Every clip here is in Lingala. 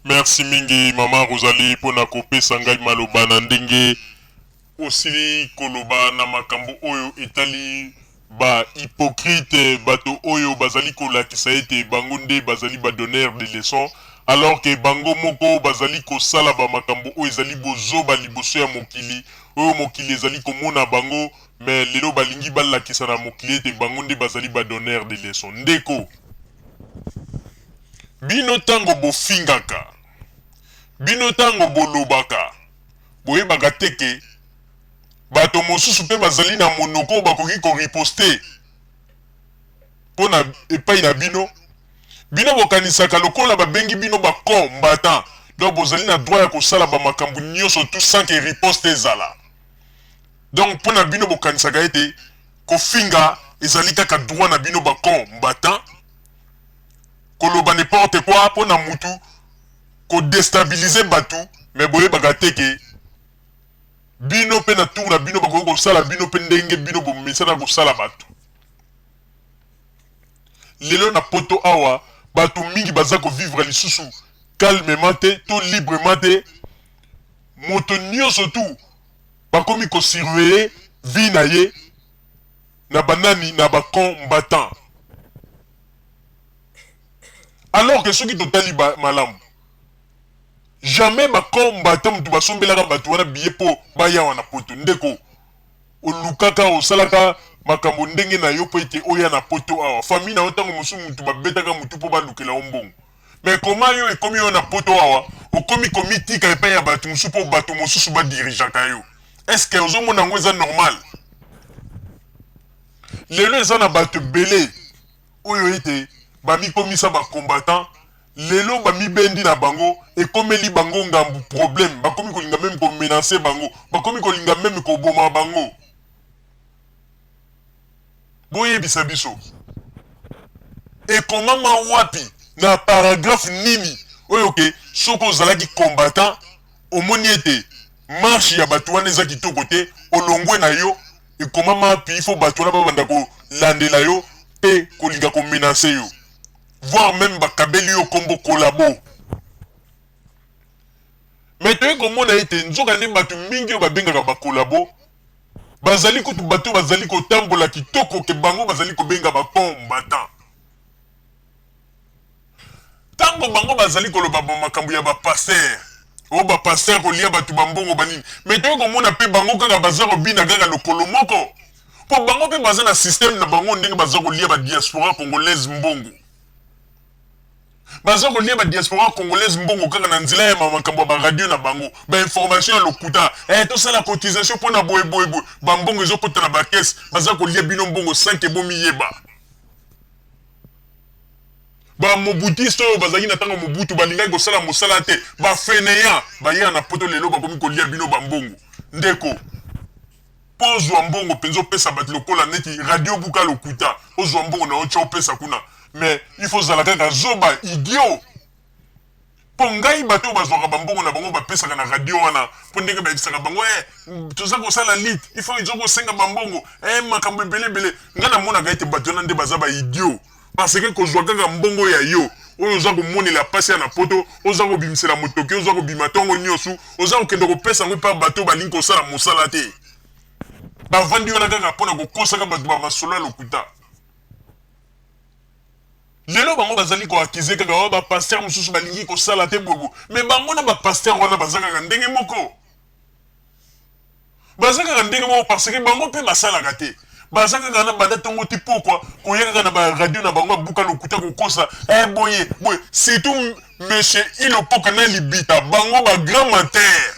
Merci mingi mama Rosalie mpo na kopesa ngai maloba na ndenge osili koloba na makambo oyo etali ba hypocrite, bato oyo bazali kolakisa ete bango nde bazali ba donneurs de leçons alors que bango moko bazali kosala ba makambo oyo ezali bozoba liboso ya mokili oyo mokili ezali komona bango, mais lelo balingi balakisa na mokili ete bango nde bazali ba donneurs de leçons. Ndeko, bino tango bofingaka, bino tango bolobaka, boyebaka te ke bato mosusu mpe bazali na monoko oyo bakoki ko riposter mpo na epai na bino? Bino bokanisaka lokola babengi bino ba combattants, donc bozali na droit ya kosala ba makambo nionso tout sans que riposte ezala. Donc mpo na bino bokanisaka ete kofinga ezali kaka droit na bino ba combattants? Koloba n'importe quoi mpo na mutu, ko destabiliser batu, mais boyebaka te que bino mpe na tour na bino bakoki kosala bino mpe ndenge bino bomesana kosala batu. Lelo na poto awa batu mingi baza ko vivre lisusu calmement te to librement te, moto nionso tout bakomi ko surveiller vie na ye na ba nani na ba combattants. Alors que soki totali ba malamu jamais ba combattants mutu basombelaka batu wana billet po baya awa na poto. Ndeko olukaka osalaka makambo ndenge na yo po ete oya na poto awa, famille na yo tango mosusu mutu babetaka mutu po balukela yo mbongo, mais comment yo ekomi yo na poto awa okomi komitika epai ya batu mosusu po batu mosusu ba dirigeaka yo? Est ce que ozomona yango eza normal? Lelo eza na batu ebele oyo ete bamikomisa ba combattants, lelo bamibendi na bango, ekomeli bango ngambu, problème, bakomi kolinga meme ko menacer bango, bakomi kolinga meme koboma bango. Boyebisa biso ekomama wapi na paragraphe nini oyo ke soki ozalaki combattant omoni ete marche ya batu wana eza kitoko te, olongwe na yo, ekomama wapi il faut batu wana babanda kolandela yo pe kolinga ko menacer yo, voir meme bakabeli yo kombo collabo. Mais toye komona ete nzoka nde batu mingi oyo babengaka ba collabo bazali kutu batu oyo bazali kotambola kitoko ke bango bazali kobenga ba combattants. Tango bango bazali koloba ba makambo ya ba pasteurs, oh ba pasteurs kolia batu ba mbongo ba nini, mais toye komona pe bango kaka baza kobina kaka lokolo moko, po bango pe baza na système na bango ndenge baza kolia ba diaspora congolaise mbongo. Baza kolia ba diaspora congolaise mbongo kaka na nzela ya ba makambo ya ba radio na bango, ba information ya lokuta, eh tosala cotisation pona boye boye boye, ba mbongo ezo kota na ba caisse, baza kolia bino mbongo sans que bomiyeba. Ba mobutiste oyo bazalaki na tango ya Mobutu balingaki kosala mosala te, ba faineants baya na poto lelo bakomi kolia bino ba mbongo. Ndeko, po ozua mbongo penza opesa batu lokola neti radio buka lokuta, ozua mbongo na yo tia opesa kuna mais il faut ozala kaka zoba, idiot. Po ngai bato oyo bazuaka ba mbongo na bango bapesaka na radio wana po ndenge bayebisaka bango eh toza kosala lutte il faut izo kosenga ba mbongo eh makambo ebele ebele ngai namonaka ete bato wana nde baza ba idiot parce que kozua kaka mbongo ya yo oyo oza komonela pasi ya na poto oza kobimisela motoki oza kobima tongo niosu oza kokende kopesa yango epa bato oyo balingi kosala mosala te bavandi wana kaka pona kokosaka bato ba masolo ya lokuta. Lelo bango bazali ko accuser kaka oh ba pasteurs mosusu balingi kosala te boye boye mais bango na ba pasteurs wana baza kaka ndenge moko. Baza kaka ndenge moko parce que bango pe basalaka te. Baza kaka na banda tongo ti pokwa koya kaka na ba radio na bango ya buka lokuta kokosa eh boye boye surtout monsieur Ilopoka na Libita bango ba grand menteur.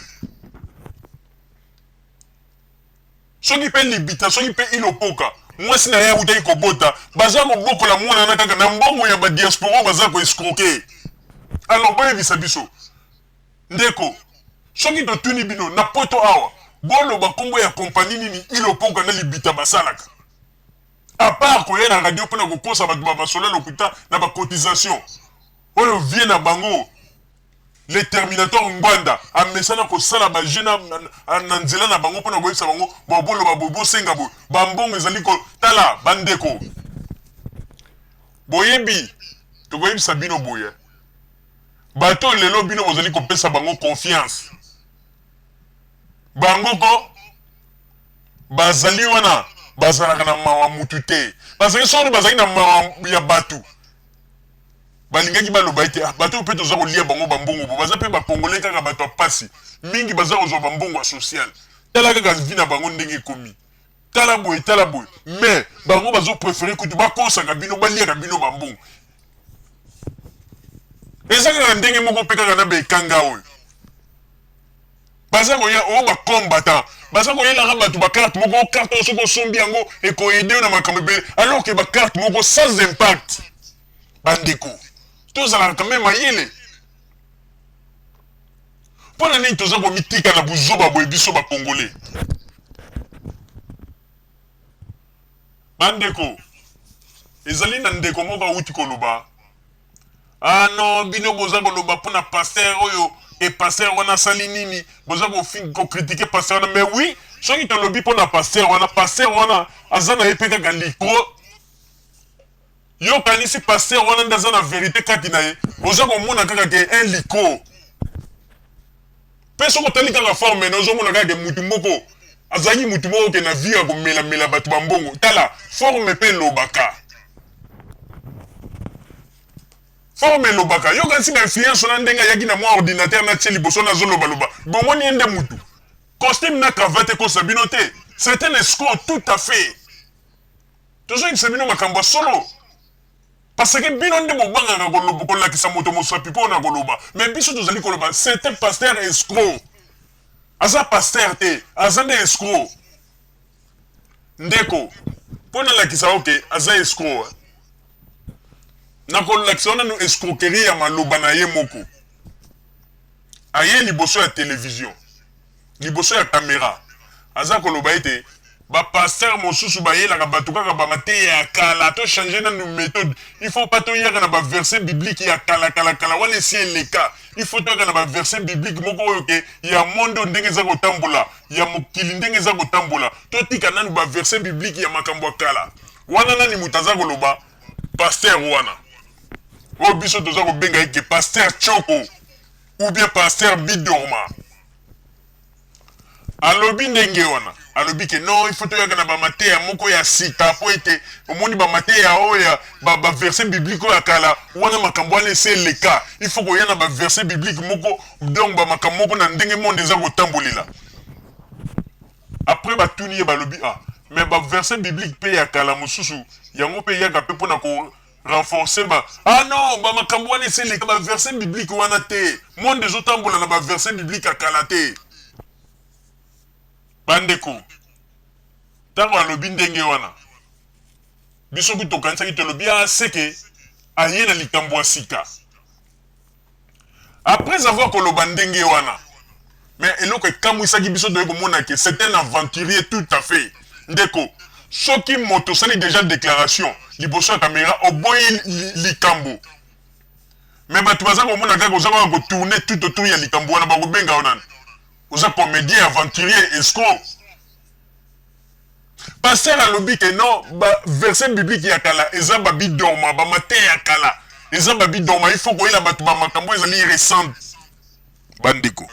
Soki pe Libita soki pe Ilopoka mwasi na ye awutaki kobota baza kobokola mwana wana kaka na mbongo ya ba diaspora oyo baza ko escroquer. Alors boyebisa biso ndeko soki totuni bino na poto awa boloba kombo ya compagnie nini Ilopoka na Libita basalaka à part koya na radio pona kokosa batu ba masolo ya lokuta na ba cotisation oyo vie na bango. Le terminator Ngbanda amesana kosala ba jeux na, na, na nzela na bango pona koyebisa bango bo boloba boye bosenga boye ba mbongo ezali ko tala ba ndeko boyebi tokoyebisa bino boye. Bato oyo lelo bino bozali kopesa bango confiance, bango ko bazali wana bazalaka na mawa mutu te. Bazali soki bazali na mawa ya bato, balingaki baloba ete ah, bato oyo mpe toza kolia bango bambongo bo baza mpe bakongole kaka bato ya pasi mingi baza kozwa bambongo ya social. Tala kaka vie na bango ndenge ekomi. Tala boye, tala boye. Mais bango bazo preferer kutu bakosaka bino, baliaka bino bambongo. Eza kaka ndenge moko mpe kaka na baekanga oyo baza koya oyo ba combattant baza koyelaka bato ba carte moko, carte oyo soki osombi yango ekoyede yo na makambo ebele, alors que ba carte moko sans impact. Bandeko, tozalaka quand même mayele. Mpo na nini toza komitika na buzoba boye biso ba congolais? Bandeko, ezali na ndeko moko awuti koloba, ah non, bino boza koloba mpo na pasteur oyo e pasteur wana asali nini, boza ko critiquer pasteur wana. Mais oui, soki tolobi mpo na pasteur wana, pasteur wana aza na ye mpe kaka licro. Yo okanisi pasteur wana nde aza na verite kati na ye? Oza komona kaka ke un licro. Pe soki otali kaka forme na ozomona kaka ke mutu moko azalaki mutu moko ke na vie ya komela mela batu ba mbongo. Tala forme pe elobaka. Forme elobaka. Yo okanisi ba influence wana ndenge ayaki na mwa ordinateur na tie liboso na azoloba loba. Bomoni ye nde mutu. Costume na cravate ekosa bino te. C'est un escroc tout à fait. Tozoyebisa bino makambo ya solo. Parce que bino nde bobangaka kolakisa moto mosapi mpo na koloba. Mais biso tozali koloba, c'est un pasteur escroc. Aza pasteur te, aza nde escroc. Ndeko, mpo nalakisa yo ke aza escroc, nakolakisa yo nanu escroquerie ya maloba na ye moko. Aye liboso ya television, liboso ya camera, aza koloba ete ba pasteurs mosusu bayelaka bato kaka ba mateya ya kala, to changer nanu methode, il faut pas toyaka na ba versets bibliques ya kala kala kala wana esi eleka, il faut toyaka na ba versets bibliques moko oyo ke ya monde oyo ndenge eza kotambola, ya mokili ndenge eza kotambola, totika nanu ba versets bibliques ya makambo ya kala wana. Nani moto aza koloba? Pasteur wana oyo biso toza kobenga ye ke pasteur Tshoko ou bien pasteur Bidorma. Alobi ndenge wana, alobi ke non, il faut toyaka na bamateya moko ya sika, mpo ete omoni bamateya oyo ya baverset biblique oyo ya kala wana, makambo wana esi eleka, il faut koya na baverset biblique moko, donc bamakambo moko na ndenge monde eza kotambolela. Après batuni ye, balobi ah mais baverset biblique mpe ya kala mosusu yango mpe eyaka mpe mpona ko renforcer ba, ah non, ba makambo wana esi eleka, ba verset biblique wana te, monde ezotambola na ba verset biblique ya kala te. Bandeko, ntango alobi ndenge wana, biso kutu tokanisaki, tolobi ah seke aye na likambo ya sika. Après avoir koloba ndenge wana, mais eloko ekamwisaki biso, toye komona ke c'est un aventurier tout à fait. Ndeko, soki moto osali déjà déclaration liboso ya caméra, oboyi likambo, mais bato baza komona kaka oza kaka kotourner tout autour ya likambo wana, bakobenga yo nani? Oza comédien, aventurier, escroc. Pasteur alobi ke non, ba verset biblique ya kala eza ba bidorma, ba mateya ya kala eza ba bidorma, il faut koyela bato ba makambo ezali récente. Bandeko,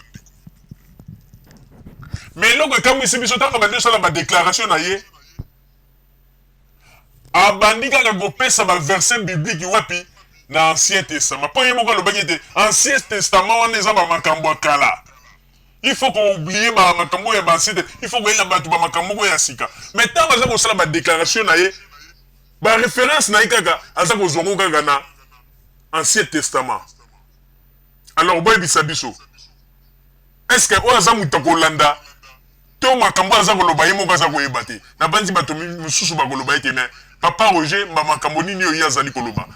mais eloko ekamwisi biso, ntango abandi osala ba déclaration na ye, abandi kaka kopesa ba verset biblique wapi? Na Ancien Testament. Mpo ye moko alobaki ete Ancien Testament wana eza ba makambo ya kala, il faut kooublie ba makambo ya ba ancien, il faut koyela bato ba makambo moko ya sika. Mais ntango aza kosala ba déclaration na ye, ba référence na ye kaka aza kozwa ngo kaka na Ancien Testament. Alors boyebisa biso, est ce que oyo aza moto akolanda to makambo aza koloba ye moko aza koyeba te? Nabanzi bato mosusu bakoloba ete mais papa Roger, ba makambo nini oyo ye azali koloba?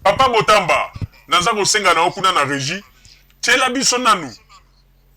Papa Botamba, naza kosenga na yo kuna na régie, tiela biso nanu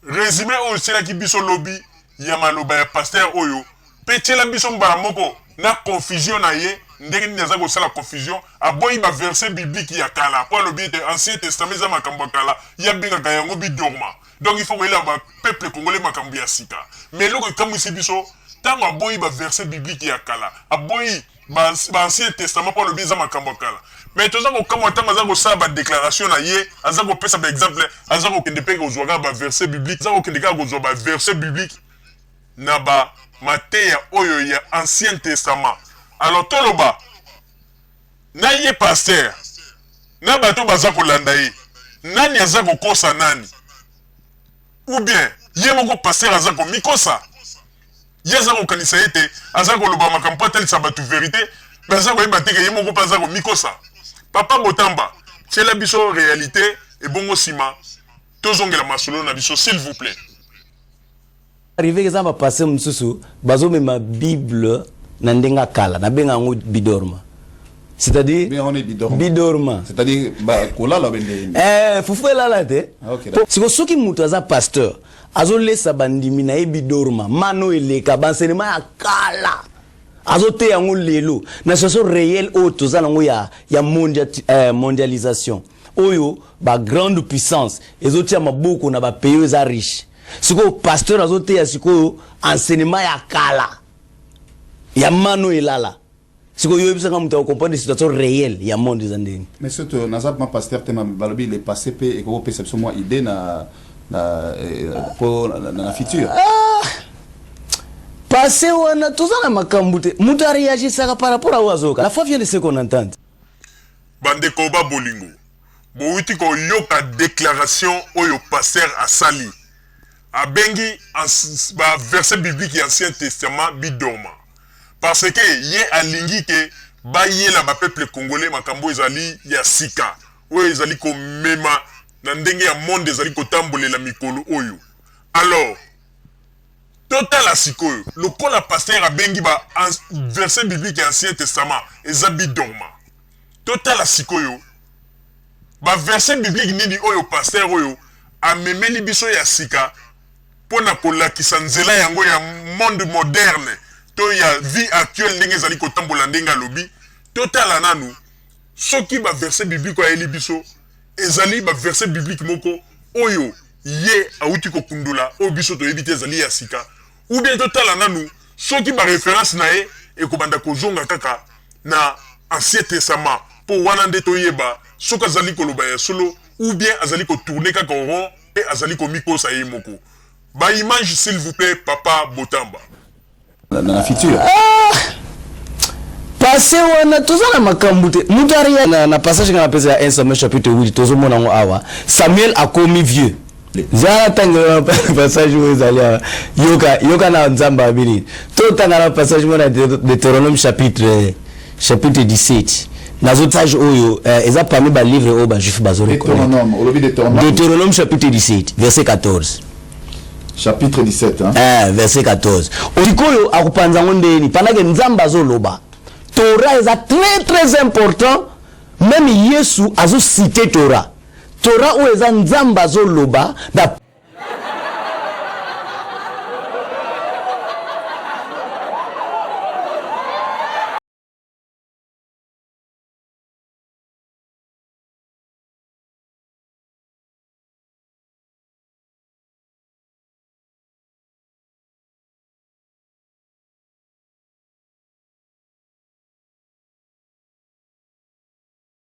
résumé oyo otielaki biso lobi ya maloba ya pasteur oyo, mpe tiela biso mbala moko na confusion na ye, ndenge nini aza kosala confusion. Aboyi ba verset biblique ya kala mpo alobi ete Ancien Testament eza makambo ya kala, ye abengaka yango bidorma, donc il faut koyela ba peuple congolais makambo ya sika. Mais eloko ekamwisi biso, ntango aboyi ba verset biblique ya kala, aboyi Ba ancien testament mpo alobi eza makambo ya kala. Mais toza kokamwa ntango aza kosala ba declaration na ye, aza kopesa ba exemple, aza kokende mpe kozwa kaka ba verset biblique, aza kokende kaka kozwa ba verset biblique na ba mateya oyo ya ancien testament. Alors toloba na ye pasteur na bato baza kolanda ye, nani aza kokosa nani? Ou bien ye moko pasteur aza komikosa? Ye aza kokanisa ete aza koloba makambo mpo atalisa bato verite, mais aza koyeba te ke ye moko mpe aza komikosa. Papa Botamba, tiela biso realite ebongo sima tozongela masolo na biso s'il vous plait. Arrive eza ba pasteur mosusu bazomema bible na ndenge ya kala, nabenga yango bidorma, c'est-à-dire bidorma, c'est-à-dire kolala bende. Eh, fufu elala te. Ah, siko soki moto aza pasteur, azolesa bandimi na ye bidorma, mano eleka, baenseignement ya kala, azoteya yango lelo na situation réelle oyo toza nango ya mondialisation oyo bagrande puissance ezotia maboko na bapays oyo eza riche. Sikoyo pasteur azoteya sikoyo enseignement ya kala ya mano elala. Sikoyo oyebisanga, moto akocomprendre situation réelle ya monde eza ndenge? Mais surtout naza ma pasteur te, balobi le passé mpe ekoki kopesa biso mwa idée na po na futur. Ah, passé wana toza na makambo te. Moto aréagisaka par rapport à oyo azoyoka. La foi vient de ce qu'on entend. Bandeko ba bolingo, bowuti koyoka déclaration oyo pasteur asali. Abengi baverset biblique ya ancien testament bidorma, parce que ye alingi ke bayela bapeuple congolais makambo ezali ya sika, oyo ezali komema na ndenge ya monde ezali kotambolela mikolo oyo. Alors totala sikoyo, lokola pasteur abengi ba verset biblique ya ancien testament eza bidorma, totala sikoyo baverset biblique nini oyo pasteur oyo amemeli biso ya sika mpo na kolakisa nzela yango ya monde moderne to ya vie actuelle ndenge ezali kotambola, ndenge alobi. Totala nanu soki baverset biblique oyo ayeli biso ezali baverset biblique moko oyo ye awuti kokundola, oyo biso toyebi te, ezali ya sika, ou bien totala nanu soki baréférence na ye ekobanda kozonga kaka na ancien testament, mpo wana nde toyeba soki azali koloba ya solo ou bien azali kotourner kaka rond mpe azali komikosa ye moko. Baimage, s'il vous plaît, papa Botamba. Na futur. Ah, passé wana toza na makambo te. Moto aria na passage nga napesa ya 1 Samuel chapitre 8, tozomona yango awa. Samuel akomi vieux. Zala tangela passage oyo ezali awa. Yoka, yoka na Nzambe abini. Totanga na passage moko na Deutéronome chapitre 17. Nazo passage oyo eza parmi balivre oyo bajuif bazo reconnaître. Deutéronome, olobi Deutéronome? Deutéronome chapitre 17, verset 14. Chapitre 17, hein? Eh, verset 14. Sikoyo akopanza yango ndeni pendant que Nzambe azoloba Torah eza très très important? Même Yesu azocite Torah. Torah oyo eza Nzambe azoloba na